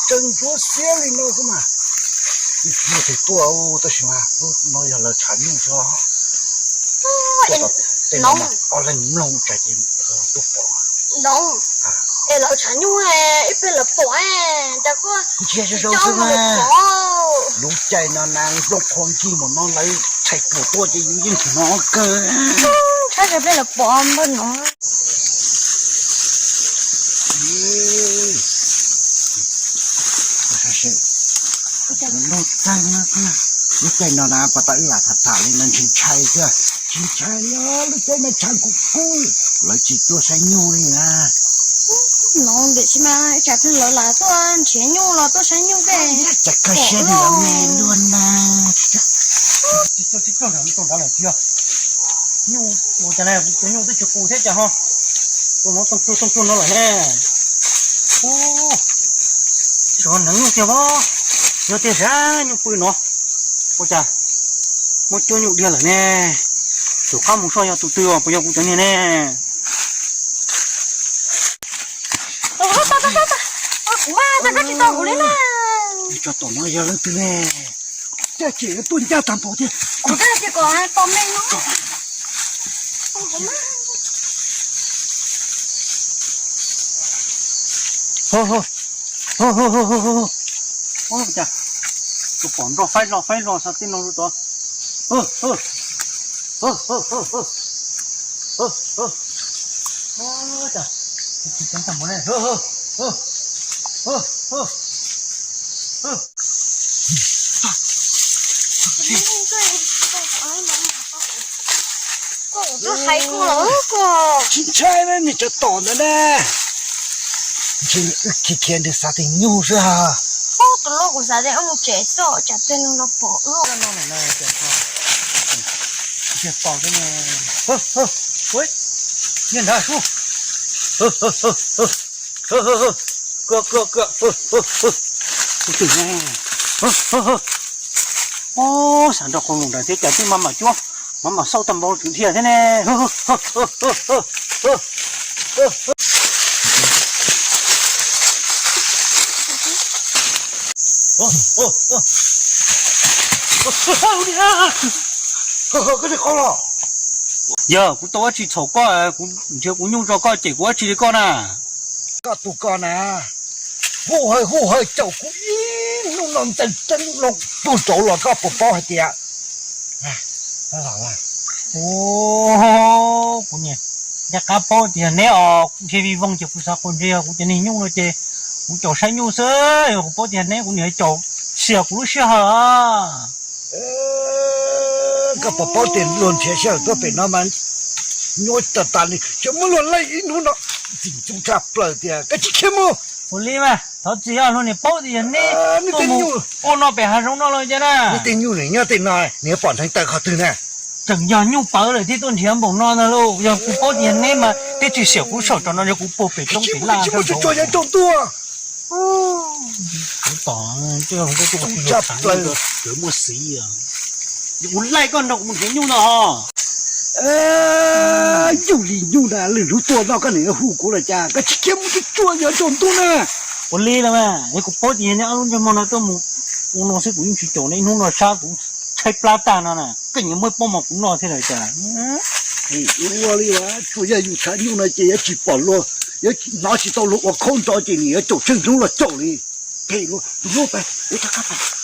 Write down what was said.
Tseem ntsuab xiab li no xwb mas. Muaj tus tuaj tab sis mas no yog lawv tshav nyuj xwb. Tuaj tom tej no mas ob leeg mloog tsam ces tuaj pom. Es lawv tshav nyuj ib pliag lawv pom, cas koj ntsia zoo zoo xwb mas. Lub caij no na nplooj qhuav nkig mus no lawv tshais puam tuaj ces yus yeej hnov kawg. Tshaib pliag lawv pom npawg no. Lub caij no na pas tas wb lam tham tham li no ntshai ntshai xwb, tsis ntshai li os, lub caij no tshav kub kub, lawv tsis tuaj saib nyuj li na. No tiam sis mas tsam twg lawv lam tuaj nrhiav nyuj los tuaj saib nyuj tej. Cas koj siab ntev luaj na. Nyuj ua cas na, kuv cov nyuj twb tsis qus thiab cas ho tuaj no tooj tsuj tooj tsuj no lawm ne. Tsis neev nyuj tiag os, yog tiag sab nyuj pw no. Ua cas muab cuab nyuj dhia lawm ne? Tus qab mus soj yog tus twg os, puas yog kuv cov niag ne? Kuv mas, koj tsis tau kuv li na. Tso tom no yog leej twg ne? Cas ces tuaj ncaj tag npaum thiab. Kuv twb tsis kom tos me no. Ua cas kuv pom nroj faib hlo faib hlo xav tej no rau tod. Tsis ntshai na, niag tsov tom ntawd na. Ntshe wb khiav khiav nws xav tej nyuj xwb ha. Tus loj kuv xav tias wb mus tsev xwb tsam tej neeg los pom wb. Niag nrad su. Koj, koj, koj. Tus twg ne? Xav nrog qhov mus nrad thiab cas twb maj mam cuab, maj mam xauj tag npaum tus dhia thiab ne. Yog kuv tau dab tsi txhaum koj, kuv nrhiav kuv nyuj tso koj cem kuv dab tsi li koj na? Koj tus koj na, hu hawj hu hawj caum kuv ib hnub no ntxeev tseeb loo puag nraud los koj puas paub hais tias Kuv niam, ncej qab paub tias neb os, kuv nrhiav vij voog ces kuv xav quas ntsis yog kuv cov niag nyuj no ces kuv caum saib nyuj xwb, yog kuv paub tias neb kuv niam caum xiam kuv lub sij hawm. Koj puas paub tias luag nrhiav sij hawm tuaj pem no mas nyuaj tas tas li, tseem muab luag laij ib hnub no, txim ntxub tshaj plaws tias koj tsis khiav mus. Ua li mas thov txim os, luag niam paub tias yog neb tuaj mus ua no pem hav zoov no los cas na. Neb tej nyuj nws nyob tej no, nws yuav pom nrheev taw qhov twg na. Tseem yog nyuj pawv lawm thiaj tuaj nrhiav npaum no ntag lauj, yog kuv paub tias yog neb mas twb tsis xiam kuv saum rau no, yog kuv puag pem roob pem laj tsuag tsuag. Kuv tom, kuv laij koj nrog kuv mus nrhiav nyuj no. Yug li nyuj na, lwm hnub tuaj no koj niam hu kuv los cas, koj tsis khiav mus tsuag tsuag yog tsaus ntuj na. Ua li los mas, yog kuv paub tias neb ob lub ntsej muag no tuaj mus ua no xwb kuv yeej tsis caum neb ib hnub no, sab kuv tshaib plab tag no na, koj nyiam muab pob mov kuv noj thiab los cas. Ua li, tsuas yog yus tshav nyuj no ces yuav tsis pom luag, yuav hnov tsis tau luag ua khaub nrov ces nws yuav caum tsheej hnub los caum li. Tus hlub pais, ua rov qab pais.